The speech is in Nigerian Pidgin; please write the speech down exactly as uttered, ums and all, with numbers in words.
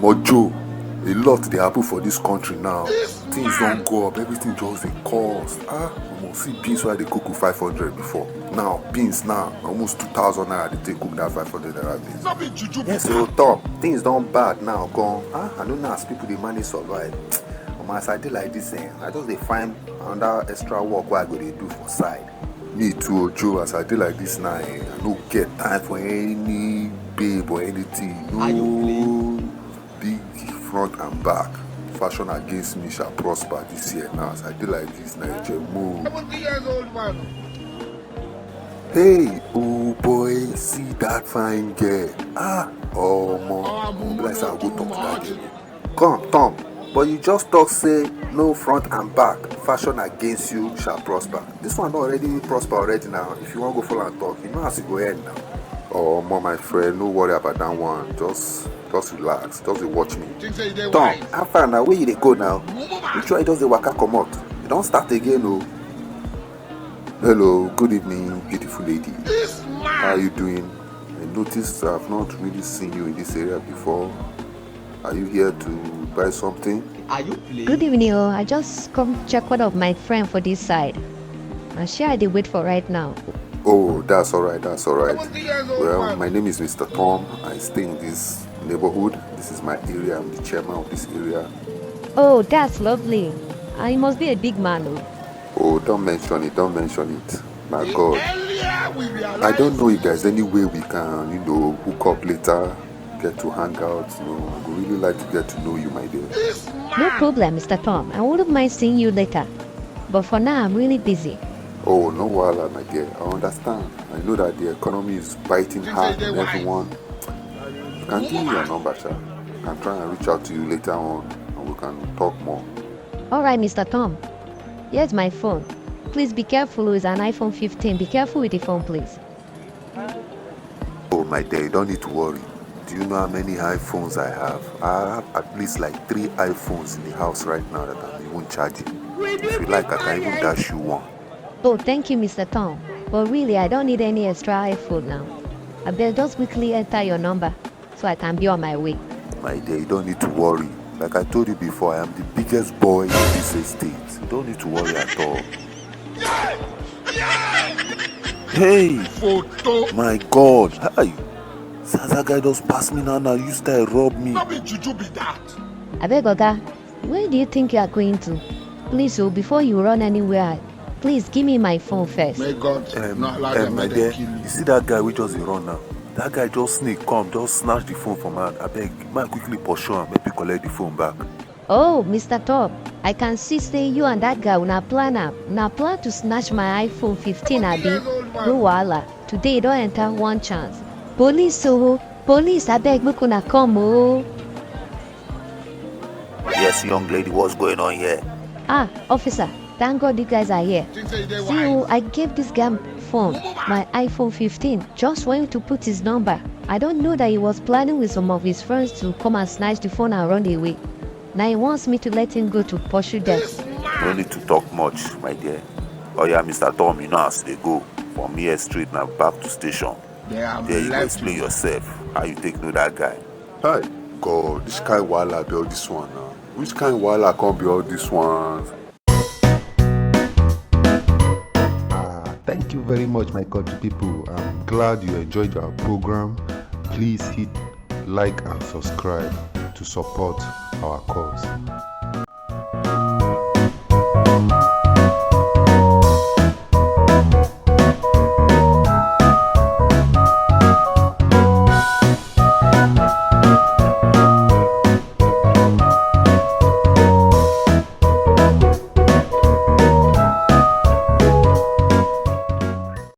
But Joe, a lot dey happen for this country now. Things don go up, everything just dey cost. Ah, omo, see beans wey I dey cook with five hundred before. Now, beans now, almost two thousand naira dey take cook that five hundred naira beans. No be juju be Yes, that. So Tom, things don bad now, gone. Ah, I no know as people dey manage survive. Omo, as I dey like this, eh, I just dey find another extra work wey I go dey do for side. Me too, Joe, as I dey like this now, eh, I no get time for any babe or anything. No. Are you playing? Big front and back. Fashion against me shall prosper this year now. As I dey like this now, Ejemo. Seventy years old man. Hey, oh boy, see that fine girl. Ah, omo. Omo, be like say I go talk to that girl. Come, Tom, but you just talk say no front and back. Fashion against you shall prosper. This one don already prosper already now. If you wan go follow am talk, you know as e go end now. Omo, my friend, no worry about that one. Just, just relax. Just dey watch me. Think say you dey Tom, wise. How far now? Where you dey go now? Which one you just dey waka comot? You don start again o. Hello, good evening, beautiful lady. This man. How are you doing? I noticed I've not really seen you in this area before. Are you here to buy something? Are you playing? Good evening, oh. I just come check one of my friend for this side. Na she I dey wait for right now. Oh, that's all right, that's all right. Seventy years old Well, man. My name is Mister Tom. I stay in this neighborhood. This is my area. I'm the chairman of this area. Oh, that's lovely. Ah, he must be a big man, oh. Oh, don't mention it, don't mention it. My The God. Earlier we realize I don't know if there's any way we can, you know, hook up later, get to hang out. You know, I would really like to get to know you, my dear. This No man. Problem, Mister Tom. I wouldn't mind seeing you later. But for now, I'm really busy. Oh, no wahala, my dear. I understand. I know that the economy is biting Think hard say you on dey wise. Everyone. You can give me your number, sha. I can try and reach out to you later on, and we can talk more. All right, Mister Tom. Here's my phone. Please be careful, it's an iPhone fifteen. Be careful with the phone, please. Oh, my dear, you don't need to worry. Do you know how many iPhones I have? I have at least like three iPhones in the house right now that I'm even charging. If you like, I can even dash you one. Oh, thank you, Mister Tom. But really, I don't need any extra iPhone now. I better just quickly enter your number so I can be on my way. My dear, you don't need to worry. Like I told you before, I am the biggest boy in this estate. You don't need to worry at all. Hey! Photo. My God! Hi! See as that guy just pass me now, now you style rob me. No be juju be that. Abeg, Oga, where do you think you are going to? Please, oh, before you run anywhere, please give me my phone first. May God Um, not allow um, them my make dear, them kill you. You see that guy wey just dey run now? That guy just sneak come, just snatch the phone from my hand. Abeg, make I quickly pursue am, make we collect the phone back. Oh, Mister Tom, I can see say you and that guy una plan am. Una plan to snatch my iPhone fifteen, abi? No wahala. Today you don enter one chance. Police o, police, abeg make una come o. Yes, young lady, what's going on here? Ah, officer, thank God you guys are here. See o, I gave this guy phone, my iPhone fifteen, just for him to put his number. I don't know that he was planning with some of his friends to come and snatch the phone and run away. Now he wants me to let him go to pursue them. No need to talk much, my dear. Oh yeah, Mister Tom, you know as they go. From here straight now back to station. They have There you go, left explain you. Yourself. How you take know that guy? Hi, God, which kind wahala be all this one now? Which kind wahala come be all this one? Ah, thank you very much, my country people. I'm glad you enjoyed our program. Please hit like and subscribe to support our cause.